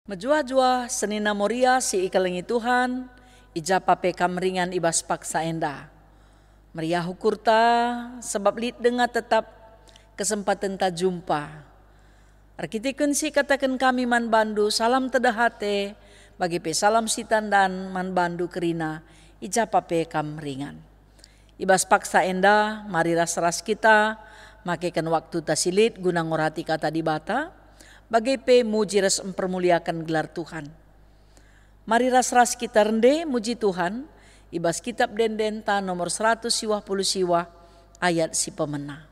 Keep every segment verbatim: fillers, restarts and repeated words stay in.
Mejuah-juah senina Moria si ikelengi Tuhan, i ja pe kam ringan i bas paksa enda. Meriah ukurta, sebab lit denga tetap kesempatenta jumpa. Erkiteken si kataken kami man bandu salam tedeh ate, bage pe salam sitandan man bandu kerina, i ja pe kam ringan. I bas paksa enda, mari ras-ras kita makeken waktuta si lit guna ngorati Kata Dibata, bage pe muji ras mpermuliaken gelar Tuhan. Mari ras-ras kita rende muji Tuhan i bas Kitab Ende-endenta nomor seratus siwah puluh siwah, ayat si pemena.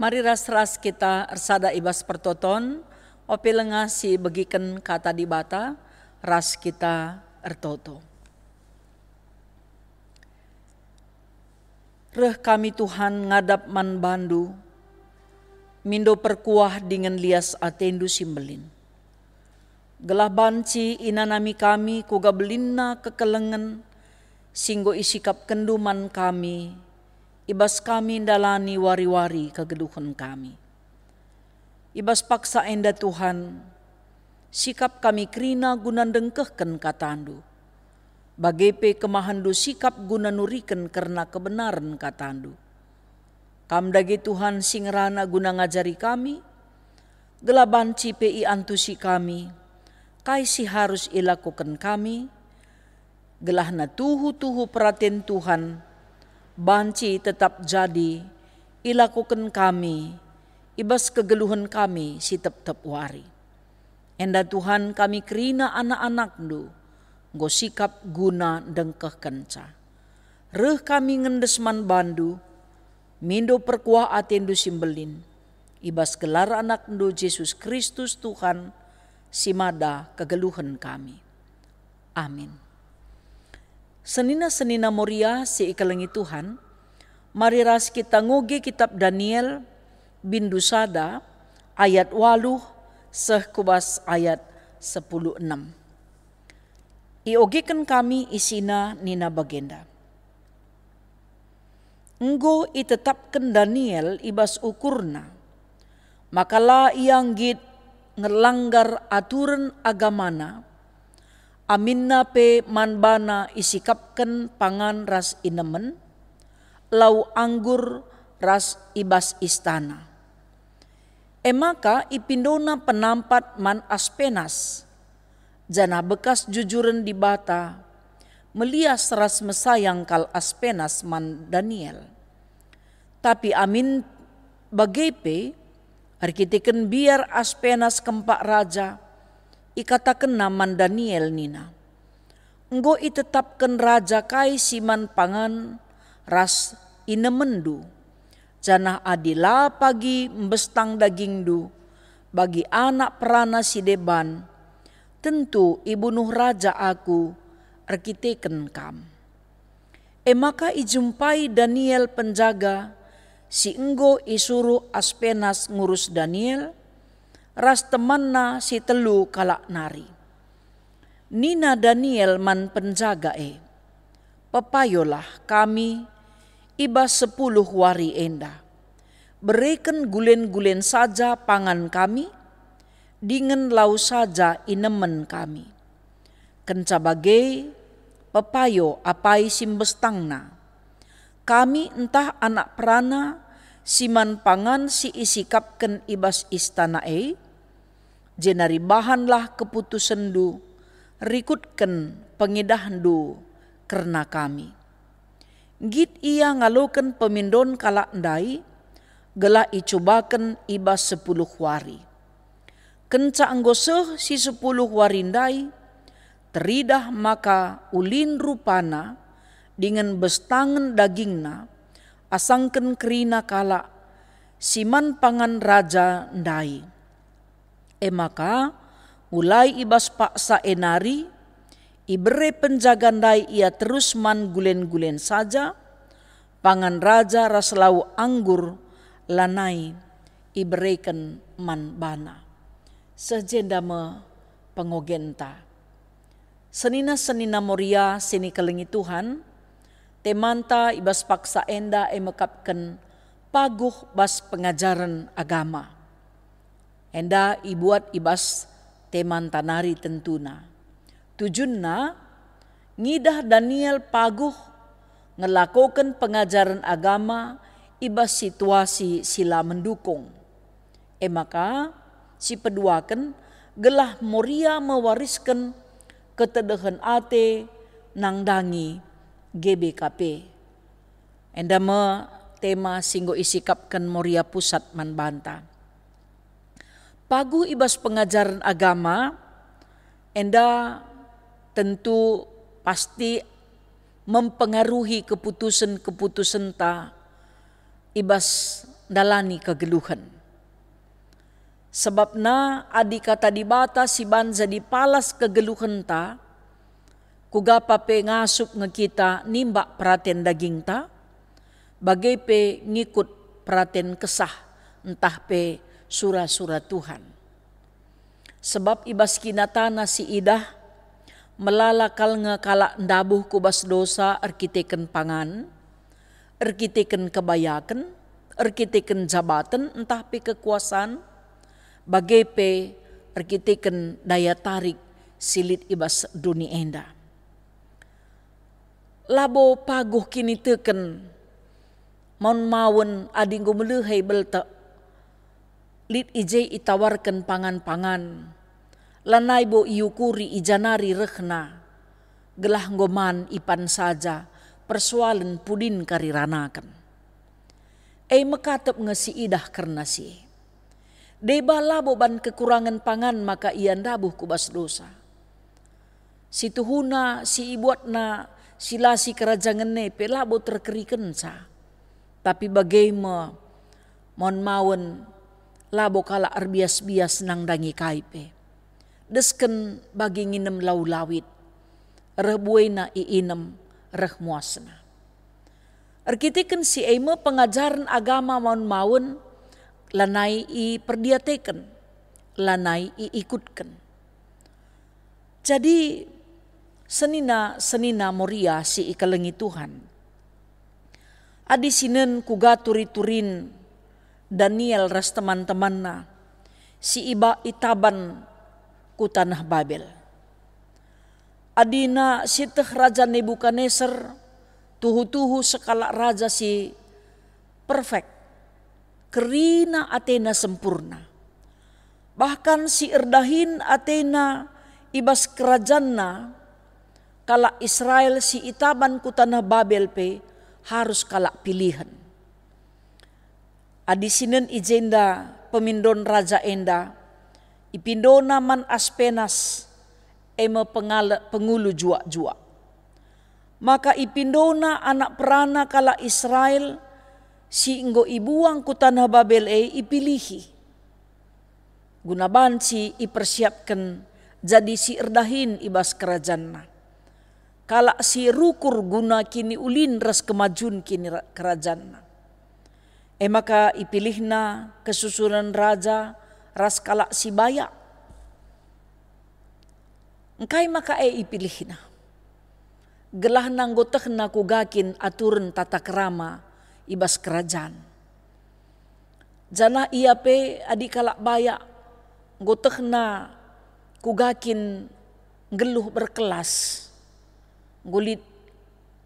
Mari ras-ras kita ersada i bas pertoton, ope langa si begiken Kata Dibata, ras kita ertoto. Reh kami, Tuhan, ngadap man bandu, mindo perkuah dingen lias atendu si mbelin. Gelah banci inanami kami kuga belinna kekelengen si enggo isikapkenndu man kami, i bas kami ndalani wari-wari kegeluhen kami. I bas paksa enda, Tuhan, sikap kami kerina guna ndengkehken katandu, bage pe kemahenndu sikap guna nuriken kerna kebenaren katandu. Kam dage, Tuhan, si ngerana guna ngajari kami, gelah banci pe iantusi kami kai si harus ilakoken kami, gelahna tuhu-tuhu peraten Tuhan banci tetap jadi ilakoken kami i bas kegeluhen kami si tep-tep wari. Enda, Tuhan, kami kerina anak-anakndu enggo sikap guna ndengkehkenca. Reh kami ngendes man bandu, mindo perkuah atendu si mbelin, i bas gelar anakndu Jesus Kristus Tuhan, si mada kegeluhen kami. Amin. Senina-senina Moria si ikelengi Tuhan, mari ras kita ngoge kitab Daniel, bindu sada, ayat waluh seh ku bas ayat sepuluh enem. Iogeken kami isina nina bagenda. Enggo itetapken Daniel i bas ukurna, maka la ia nggit ngelanggar aturen agamana, aminna pe man bana isikapken pangan ras inemen, lau anggur ras i bas istana. E maka ipindona penampat man Aspenas, janah bekas jujuren Dibata melias ras mesayang kal Aspenas man Daniel. Tapi amin bage pe, erkiteken biar Aspenas kempak raja, ikatakenna man Daniel nina, "Enggo itetapken raja kai si man pangan ras inemenndu, janah adi la pagi mbestang dagingndu bagi anak perana si deban, tentu ibunuh raja aku erkiteken kam." E maka ijumpai Daniel penjaga si enggo isuruh Aspenas ngurus Daniel ras temanna si telu kalak nari. Nina Daniel man penjaga e, "Pepayolah kami i bas sepuluh wari enda. Bereken gulen-gulen saja pangan kami, dingen lau saja inemen kami. Kenca bage, pepayo apai si mbestangna. Kami ntah anak perana si man pangan si isikapken i bas istana e, jenari bahanlah keputusenndu, rikutken pengidahndu kerna kami. Nggit ia ngaloken pemindon kalak ndai, gelah icubaken i bas sepuluh wari. Kenca enggo seh si sepuluh wari ndai, teridah maka ulin rupana dingen bestangen dagingna, asangken kerina kalak si man pangan raja ndai. E maka, mulai i bas paksa e nari, ibere penjaga ndai ia terus man gulen-gulen saja, pangan raja ras lau anggur lanai ibereken man bana. Seh jenda me pengogenta. Senina-senina Moria si nikelengi Tuhan, temanta i bas paksa enda e mekapken paguh bas pengajaren agama. Enda ibuat i bas temanta nari tentuna. Tujunna, ngidah Daniel paguh ngelakoken pengajaren agama i bas situasi si la mendukung. E maka, sipeduaken gelah Moria mewarisken ketedehen ate nandangi G B K P. Enda me tema si enggo isikapken Moria Pusat man banta. Paguh i bas pengajaren agama enda tentu pasti mempengaruhi keputusen-keputusenta i bas ndalani kegeluhen. Sebabna adi Kata Dibata si ban jadi palas kegeluhenta, kuga pa pe ngasup nge kita nimbak peraten dagingta, bage pe ngikut peraten Kesah ntah pe sura-sura Tuhan. Sebab i bas kinatana si idah, melala kal nge kalak ndabuh ku bas dosa erkiteken pangan, erkiteken kebayaken, erkiteken jabaten ntah pe kekuasan, bage pe erkiteken daya tarik si lit i bas doni enda. Labo paguh kiniteken maun-maun adi enggo melehai beltek, lit i je itawarken pangan-pangan, lanai bo iukuri i janari rehna, gelah enggo man ipan saja, persoalen pudin kari ranaken. E mekatep nge si idah kerna si e. Deba labo ban kekurangen pangan maka ia ndabuh ku bas dosa. Situhuna si ibuatna si la sikerajangen e pe labo terkerikenca. Tapi bage me, maun-maun labo kalak erbias-bias nandangi kai pe. Desken bagi nginem lau lawit, reh buena iinem, reh muasna. Erkiteken si e me pengajaren agama maun-maun lanai iperdiateken, lanai iikutken. Jadi, senina-senina Moria si ikelengi Tuhan, adi sinen kuga turi-turin Daniel ras teman-temanna si iba itaban ku taneh Babel. Adina sieteh Raja Nebukadnesar tuhu-tuhu sekalak raja si perfek, kerina atena sempurna. Bahkan si erdahin atena i bas kerajanna, kalak Israel si itaban ku taneh Babel pe harus kalak pilihen. Adi sinen i jenda pemindon raja enda, ipindona man Aspenas, e me pengale-, pengulu juak-juak. Maka ipindona anak perana kalak Israel si enggo ibuang ku taneh Babel e ipilihi, guna banci ipersiapken jadi si erdahin i bas kerajanna, kalak si rukur guna kiniulin ras kemajun kini-, kerajanna. E maka ipilihna kesusunen raja ras kalak si bayak. Engkai maka e ipilihna? Gelah nanggo tehna kuga kin aturen tata kerama i bas kerajan. Janah ia pe adi kalak bayak, enggo tehna kuga kin nggeluh berkelas, enggo lit,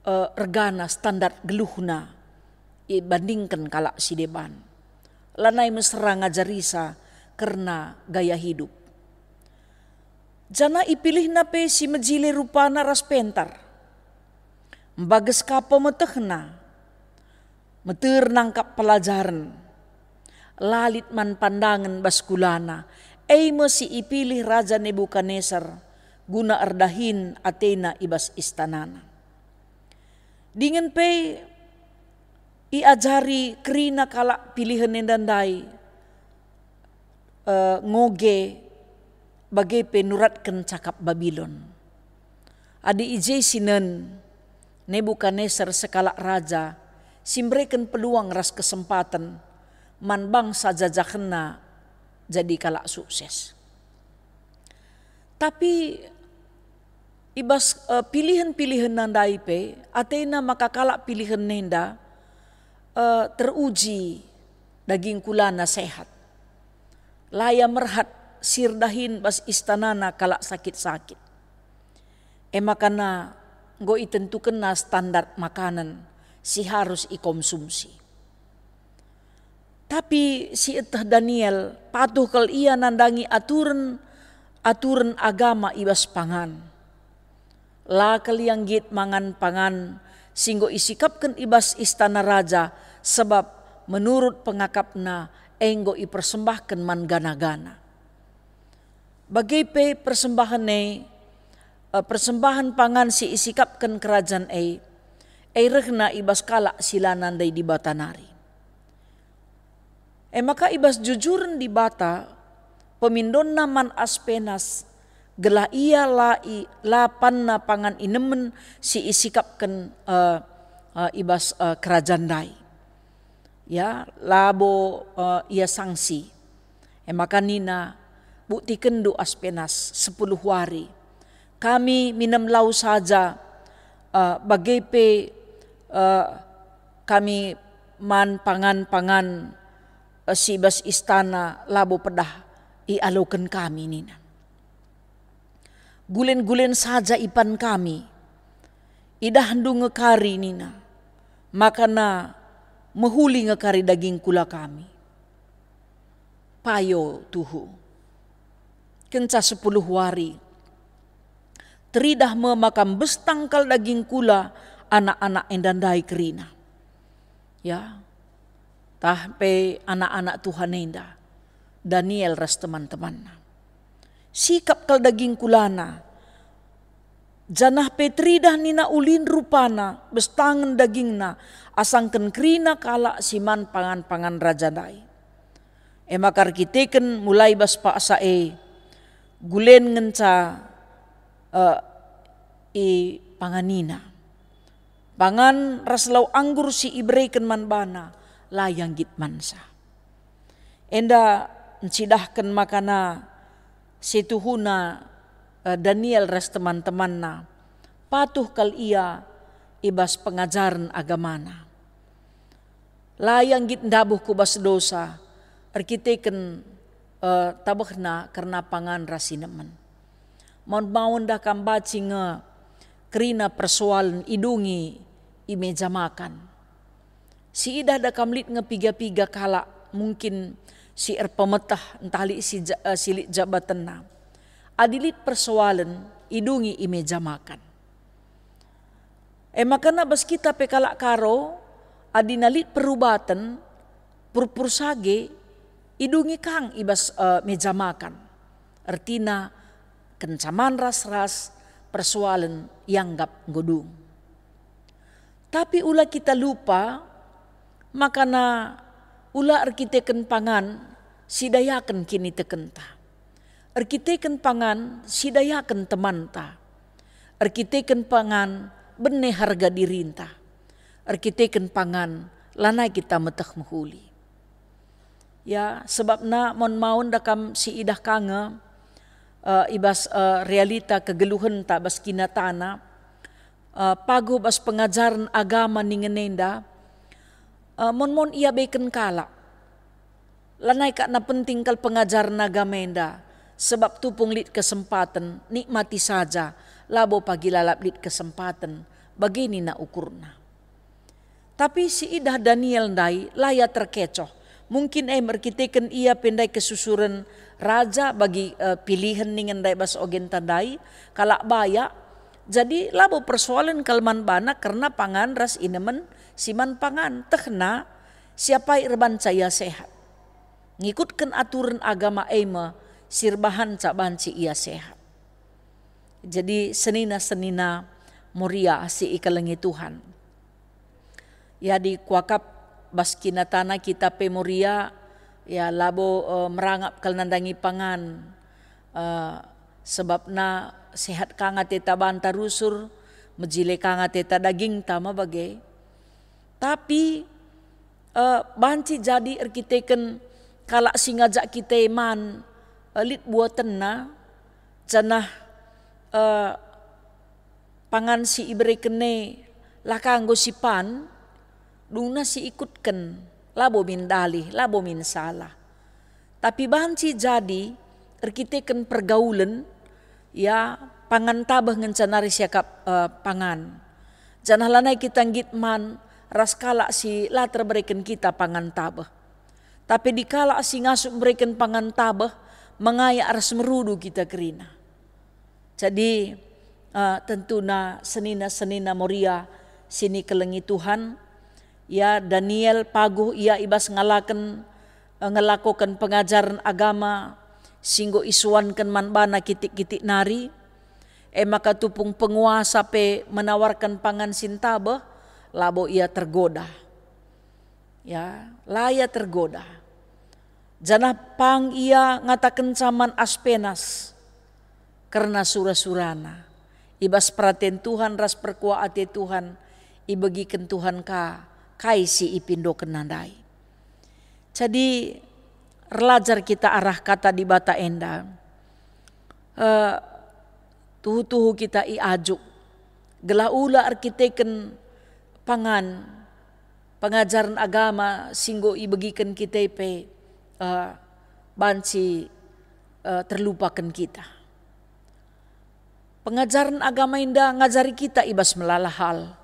eh, ergana standar geluhna, ibandingken kalak si deban. Lanai mesera ngajarisa kerna gaya hidup. Janah ipilihna pe si mejile rupana ras pentar. Mbages ka pemetehna, meter nangkap pelajaren. La lit man pandangen bas kulana, e me si ipilih Raja Nebukadnesar guna erdahin atena i bas istanana. Dingen pe iajari kerina kalak pilihen enda ndai, eh, ngoge bage pe nuratken cakap Babilon. Adi i je sinen Nebukadnesar sekalak raja si mbereken peluang ras kesempaten man bangsa jajahenna jadi kalak sukses. Tapi i bas, eh, pilihen-pilihenna ndai pe, atena maka kalak pilihen enda, eh, teruji, daging kulana sehat. La ia merhat si erdahin bas istanana kalak sakit-sakit. E makana enggo itentukenna standar makanen si harus ikonsumsi. Tapi si eteh Daniel patuh kal ia nandangi aturen-aturen agama i bas pangan. La kal ia nggit mangan pangan si enggo isikapken i bas istana raja, sebab menurut pengakapna enggo ipersembahken man gana-gana. Bage pe persembahen e, eh, persembahen pangan si isikapken kerajan e, e rehna i bas kalak si la nandai Dibata nari. E maka i bas jujuren Dibata, pemindonna man Aspenas, gelah ia la i-, la panna pangan inemen si isikapken, eh, eh, i bas, eh, kerajan ndai. Ya, labo, eh, ia sangsi. E maka nina, "Buktikenndu Aspenas, sepuluh wari. Kami minem lau saja, eh, bage pe, eh, kami man pangan-pangan, eh, si bas istana labo pedah ialoken kami," nina. "Gulen-gulen saja ipan kami. Idahndu nge kari," nina, "makana mehuli nge kari daging kula kami." Payo tuhu. Kenca sepuluh wari, teridah me maka mbestang kal daging kula anak-anak enda ndai kerina. Ya, tah pe anak-anak Tuhan enda, Daniel ras teman-temanna. Sikap kal daging kulana, janah pe teridah nina ulin rupana bestangen dagingna asangken kerina kalak si man pangan-pangan raja ndai. E maka erkiteken mulai bas paksa e, gulen ngenca, eh, ipanganina. Pangan ras lau anggur si ibereken man bana la ia nggit mansa. Enda ncidahken makana situhuna, eh, Daniel ras teman-temanna patuh kal ia i bas pengajaren agamana. La ia nggit ndabuh ku bas dosa erkiteken, eh, tabehna kerna pangan ras inemen. Maun-maun dah kam banci nge kerina persoalen idungi i meja makan. Siidah dah kam lit nge piga-piga kalak, mungkin si erpemeteh ntah lit si ja-, eh, si lit jabatenna. Adi lit persoalen, idungi i meja makan. E makana bas kita pe kalak Karo, adina lit perubaten, purpur sage, idungi kang i bas, eh, meja makan. Ertina, kenca man ras-ras, persoalen ianggap enggo dung. Tapi ula kita lupa, makana ula erkiteken pangan sidayaken kinitekenta. Erkiteken pangan sidayaken temanta. Erkiteken pangan bene harga dirinta. Erkiteken pangan lanai kita meteh mehuli. Ya, sebabna maun-maun dah kam siidah ka nge, eh, i bas, eh, realita kegeluhenta bas kinatana, eh, paguh bas pengajaren agama ningen enda, eh, maun-maun iabeken kalak. Lanai kak na penting kal pengajaren agama enda, sebab tupung lit kesempaten, nikmati saja, labo pagi lalap lit kesempaten, bage nina ukurna. Tapi si idah Daniel ndai la ia terkecoh. Mungkin e merkiteken ia pe ndai kesusuren raja bagi, eh, pilihen ningen ndai bas ogenta ndai, kalak bayak. Jadi labo persoalen kal man bana kerna pangan ras inemen si man pangan. Tehna, siapai erbanca ia sehat. Ngikutken aturen agama e me si erbahanca banci ia sehat. Jadi senina-senina Moria si ikelengi Tuhan. Jadi kuakap bas kinatana kita pe Moria, ya labo, eh, merangap kal nandangi pangan, eh, sebabna sehat ka nge ateta banta rusur, mejile ka nge ateta dagingta me bage. Tapi, eh, banci jadi erkiteken kalak si ngajak kita man, eh, lit buatenna, janah, eh, pangan si ibereken e la ka enggo sipan, dungna si ikutken, labo min dalih, labo min salah. Tapi banci jadi erkiteken pergaulen, ya, pangan tabeh ngenca nari siakap, eh, pangan. Janah lanai kita nggit man ras kalak si la terbereken kita pangan tabeh. Tapi di kalak si ngasup bereken pangan tabeh, mengayak ras merudu kita kerina. Jadi, eh, tentuna senina-senina Moria si ikelengi Tuhan, ya, Daniel paguh ia i bas ngalaken, eh, ngelakoken pengajaren agama si enggo isuanken man bana kitik-kitik nari, e maka tupung penguasa pe menawarken pangan si ntabeh, labo ia tergoda. Ya, la ia tergoda. Janah pang ia ngatakenca man Aspenas kerna sura-surana. I bas peraten Tuhan ras perkuah ate Tuhan, ibegiken Tuhan ka kai si ipindokenna ndai. Jadi, erlajar kita arah kata Dibata enda. Eh, tuhu-tuhu kita iajuk, gelah ula erkiteken pangan, pengajaren agama si enggo ibegiken kita pe, eh, banci, eh, terlupaken kita. Pengajaren agama enda ngajari kita i bas melala hal,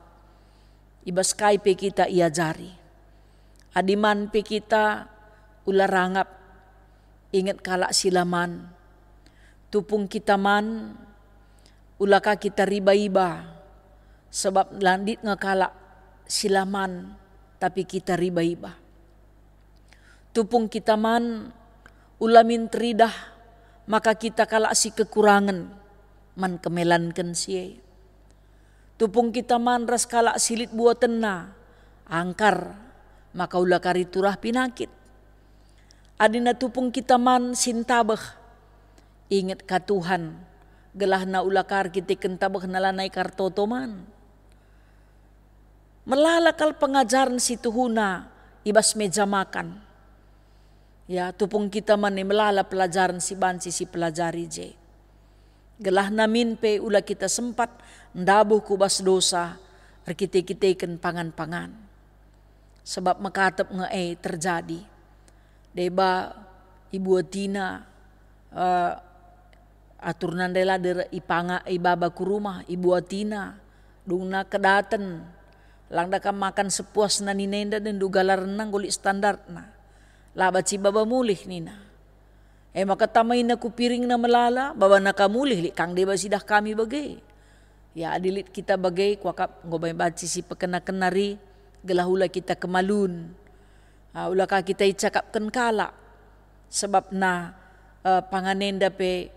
i bas kai pe kita iajari. Adi man pe kita, ula rangap, inget kalak si la man. Tupung kita man, ula ka kita riba-iba, sebab la nggit nge kalak si la man, tapi kita riba-iba. Tupung kita man, ula min teridah maka kita kalak si kekurangen man kemelanken si e. Tupung kita man ras kalak si lit buatenna, angkar, maka ula kari turah pinakit. Adina tupung kita man si ntabeh, inget ka Tuhan, gelahna ula kari kita kentabehna lanai kar toto man. Melala kal pengajaren si tuhuna i bas meja makan. Ya, tupung kita man e melala pelajaren si banci sipelajari je. Gelahna min pe ula kita sempat ndabuh ku bas dosa erkite-kiteken pangan-pangan. Sebab mekatep nge e terjadi. Deba ibuatina, eh, aturna ndai la der ipanga ibaba ku rumah, ibuatina, dungna kedaten, lang da kam makan sepuasna nina enda, dendu galarenna enggo lit standarna. La banci baba mulih nina. E maka tamaina ku piringna melala, babana ka mulih lit kang deba sidah kami bage. Ya, adi lit kita bage, kuakap enggo bai banci sipekena-kena ri, gelah ula kita kemalun. Ah, ula ka kita icakapken kalak. Sebabna, eh, pangan enda pe,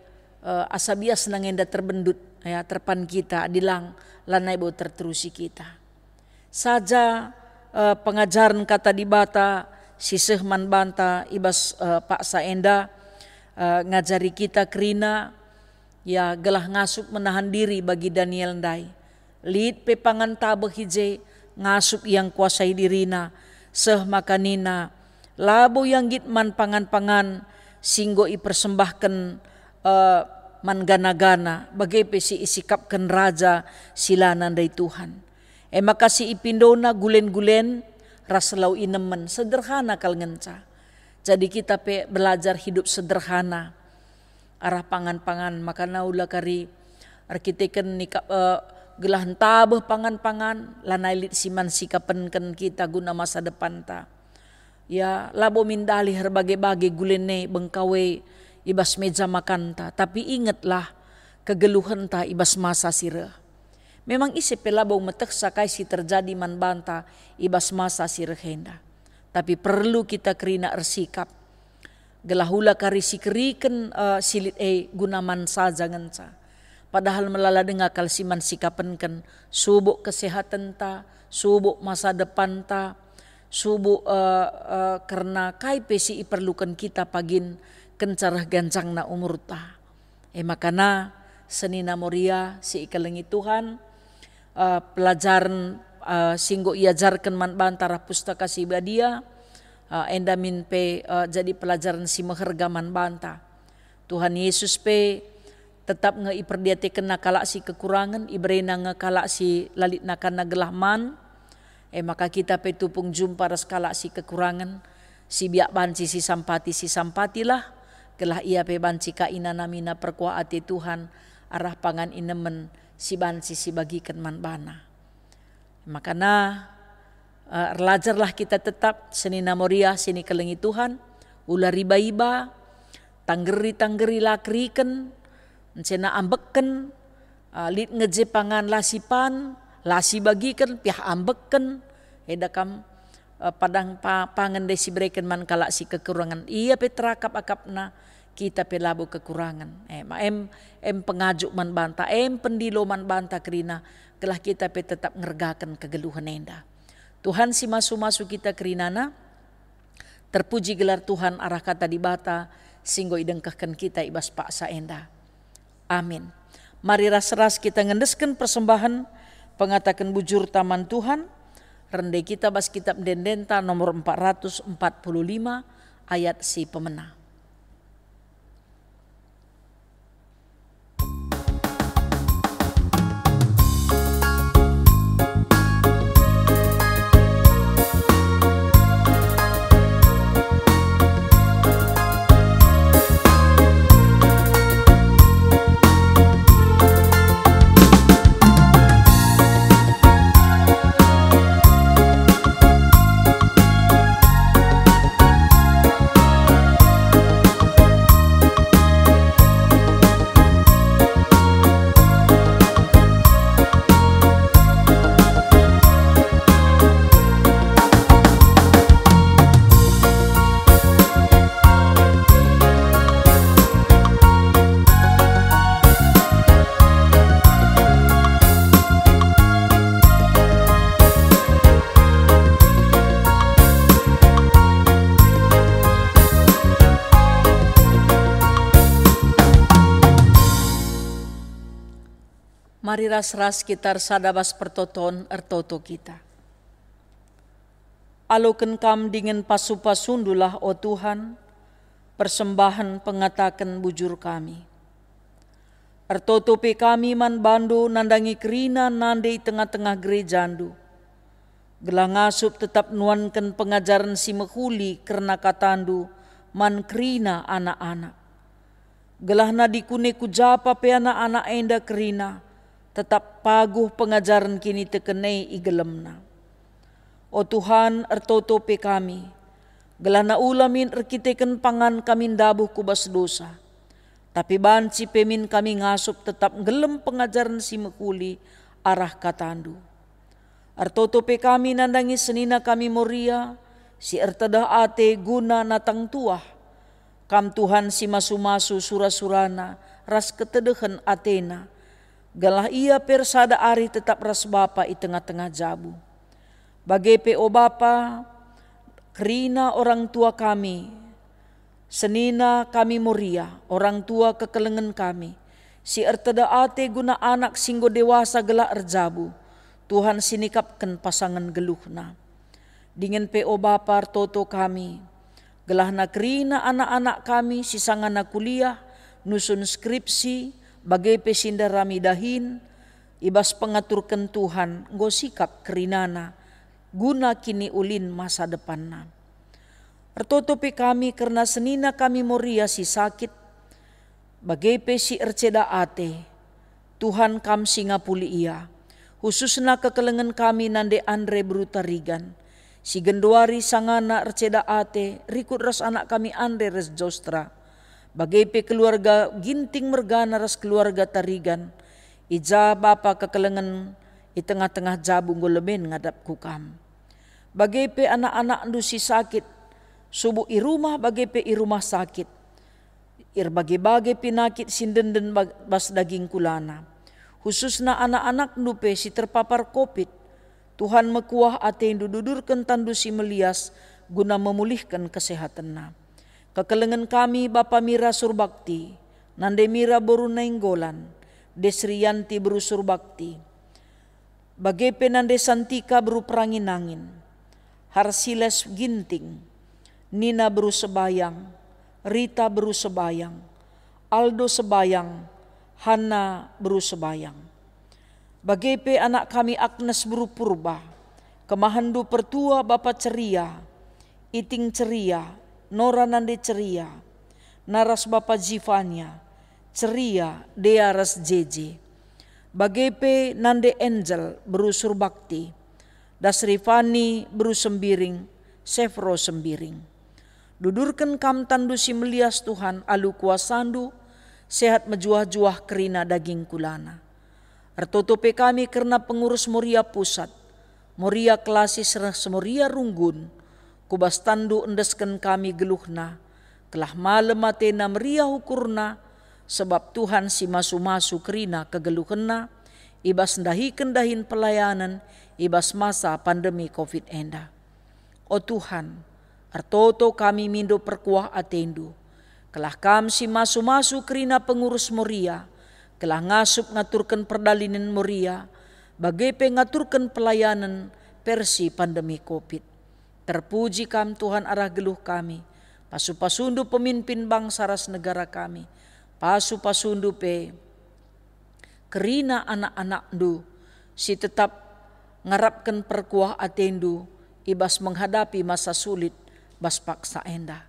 eh, asa biasna nge enda terbendut, ya, terpan kita, adi lang lanai bo terterusi kita. Saja, eh, pengajaren Kata Dibata si seh man banta i bas, eh, paksa enda, eh, ngajari kita kerina, ya, gelah ngasup menahan diri bagi Daniel ndai. Lit pe pangan tabeh i je, ngasup ia ngkuasai dirina, seh maka nina, labo ia nggit man pangan-pangan si enggo ipersembahken, eh, man gana-gana, bage pe si isikapken raja si la nandai Tuhan. E maka si ipindona gulen-gulen ras lau inemen, sederhana kal ngenca. Jadi kita pe belajar hidup sederhana. Arah pangan-pangan, maka naula kari erkiteken nikap, eh, Gelah ntabeh pangan-pangan, lanai lit si man sikapenken kita guna masa depanta. Ya, labo min dalih erbage-bage gulen e bengkau e i bas meja makanta, tapi ingetlah kegeluhenta i bas masa si reh. Memang ise pe labo metehsa kai si terjadi man banta i bas masa si reh enda. Tapi perlu kita kerina ersikap. Gelah ula kari si keriken, eh, si lit e guna man saja ngenca. Padahal melala denga kal si man sikapenken, subuk kesehatenta, subuk masa depanta, subuk, eh, eh, kerna kai pe si iperluken kita pagin kenca reh ganjangna umurta. E makana, senina Moria si ikelengi Tuhan, eh, pelajaren, eh, si enggo iajarken man banta arah Pustaka Si Badia, eh, enda min pe, eh, jadi pelajaren si meherga man banta. Tuhan Yesus pe tetap nge iperdiatekenNa kalak si kekurangen, ibereNa nge kalak si la lit nakanna gelah man. E maka kita pe tupung jumpa ras kalak si kekurangen, si biak banci sisampati, sisampatilah, gelah ia pe banci ka inanamina perkuah ate Tuhan arah pangan inemen si banci sibagiken man bana. Makana, eh, erlajarlah kita tetap senina Moria si nikelengi Tuhan, ula riba-iba, tanggeri-tanggeri la keriken, encena ambekken, eh, lit nge je pangan la sipan, la sibagiken, piah ambekken, eda kam, eh, padang pa-, pangan ndai sibereken man kalak si kekurangen. Ia pe terakap-akapna, kita pe labo kekurangen. Eh, ma em, em pengajuk man banta, em pendilo man banta kerina, gelah kita pe tetap ngergaken kegeluhen enda. Tuhan si masu-masu kita kerinana, terpuji gelar Tuhan arah kata Dibata si enggo idengkehken kita i bas paksa enda. Amin. Mari ras-ras kita ngendesken persembahen pengataken bujurta man Tuhan, rende kita bas kitab ende-endenta nomor empat ratus empat puluh lima ayat si pemena. Mari ras-ras kita ersada bas pertoton ertoto kita. Aloken Kam dingen pasu-pasundulah, o Tuhan, persembahen pengataken bujur kami. Ertoto pe kami man bandu nandangi kerina nande i tengah-tengah gerejandu, gelah ngasup tetap nuanken pengajaren si mehuli kerna katandu man kerina anak-anak. Gelah nadikune ku japa pe anak-anak enda kerina, tetap paguh pengajaren kiniteken e i gelemna. O Tuhan, ertoto pe kami, gelah na ula min erkiteken pangan kami ndabuh ku bas dosa, tapi banci pe min kami ngasup tetap nggelem pengajaren si mehuli arah katandu. Ertoto pe kami nandangi senina kami Moria, si ertedeh ate guna natang tuah. Kam Tuhan si masu-masu sura-surana ras ketedehen atena, gelah ia pe ersada arih tetap ras Bapa i tengah-tengah jabu. Bage pe, o Bapa, kerina orang tua kami, senina kami Moria, orang tua kekelengen kami, si ertedeh ate guna anak si enggo dewasa gelah erjabu, Tuhan si nikapken pasangen geluhna. Dingen pe, o Bapa, ertoto kami, gelahna kerina anak-anak kami si sangana kuliah, nusun skripsi, bage pe si ndarami dahin, i bas pengaturken Tuhan enggo sikap kerinana guna kiniulin masa depanna. Ertoto pe kami kerna senina kami Moria si sakit, bage pe si erceda ate. Tuhan, Kam si ngapuli ia. Khususna kekelengen kami nande Andre beru Tarigan, si genduari sangana erceda ate rikut ras anak kami Andre ras Jostra, bage pe keluarga Ginting mergana ras keluarga Tarigan, i ja bapa kekelengen i tengah-tengah jabu enggo leben ngadap ku Kam. Bage pe anak-anakndu si sakit, subuk i rumah bage pe i rumah sakit, erbage-bage penakit si ndenden bag-, bas daging kulana, khususna anak-anakndu pe si terpapar covid. Tuhan, mekuah atendu dudurken tanNdu si melias guna memulihken kesehatenna. Kekelengen kami Bapa Mira Surbakti, nande Mira beru Nainggolan, Desrianti beru Surbakti, bage pe nande Santika beru Peranginangin, Harsiles Ginting, Nina beru Sebayang, Rita beru Sebayang, Aldo Sebayang, Hanna beru Sebayang. Bage pe anak kami Agnes beru Purba, kemahenndu pertua Bapa Ceria, Iting Ceria, Nora nande Ceria, naras Bapa Zivania, Ceria, Dea ras Jeje. Bage pe nande Angel beru Surbakti, Dasrifani beru Sembiring, Sefro Sembiring. Dudurken Kam tanNdu si melias, Tuhan, alu kuasaNdu, sehat mejuah-juah kerina daging kulana. Ertoto pe kami kerna pengurus Moria Pusat, Moria Klasis ras Moria Runggun, ku bas tanNdu endesken kami geluhna, gelah malem atena meriah ukurna, sebab Tuhan si masu-masu kerina kegeluhenna i bas ndahiken dahin pelayanen i bas masa pandemi covid enda. O Tuhan, ertoto kami mindo perkuah ateNdu, gelah Kam si masu-masu kerina pengurus Moria, gelah ngasup ngaturken perdalinen Moria, bage pe ngaturken pelayanen versi pandemi covid. Terpuji Kam, Tuhan, arah geluh kami. Pasu-pasuNdu pemimpin bangsa ras negara kami. Pasu-pasuNdu pe kerina anak-anakNdu si tetap ngarapken perkuah ateNdu i bas menghadapi masa sulit bas paksa enda.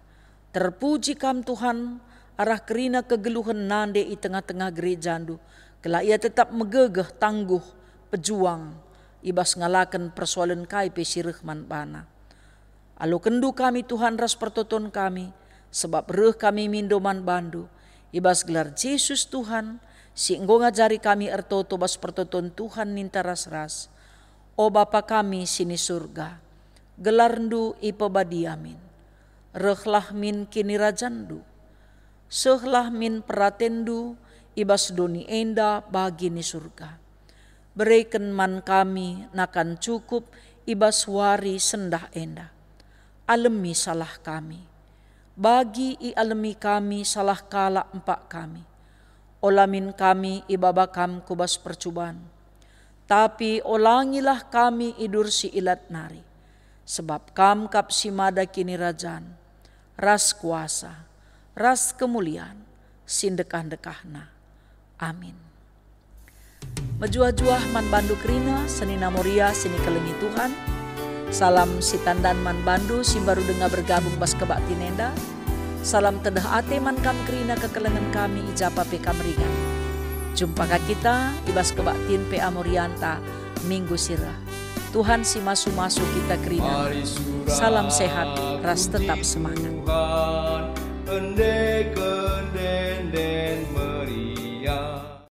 Terpuji Kam, Tuhan, arah kerina kegeluhen nande i tengah-tengah gerejaNdu, gelah ia tetap megegeh, tangguh, pejuang i bas ngalaken persoalen kai pe si reh man bana. AlokenNdu kami, Tuhan, ras pertoton kami, sebab reh kami mindo man baNdu. I bas gelar Jesus, Tuhan, si enggo ngajari kami ertoto bas pertoton Tuhan ninta ras-ras. O Bapa kami si ni Surga, gelarNdu ipebadia min. Rehlah min kinirajanNdu. Sehlah min peratenNdu i bas doni enda bagi ni Surga. Bereken man kami nakan cukup i bas wari sendah enda. Alemi salah kami, bagi ialemi kami salah kalak empak kami. Ola min kami ibaba Kam ku bas percuban, tapi olangilah kami idur si ilat nari, sebab Kam kap si mada kinirajan, ras kuasa, ras kemulian si ndekah-ndekahna. Amin. Mejuah-juah man bandu kerina, senina Moria si nikelengi Tuhan. Salam sitandan man bandu si baru denga bergabung bas kebaktin enda. Salam tedeh ate man kam kerina kekelengen kami i japa pe kam ringan. Jumpa ka kita i bas kebaktin P A Morianta minggu si reh. Tuhan si masu-masu kita kerina. Salam sehat ras tetap semangat.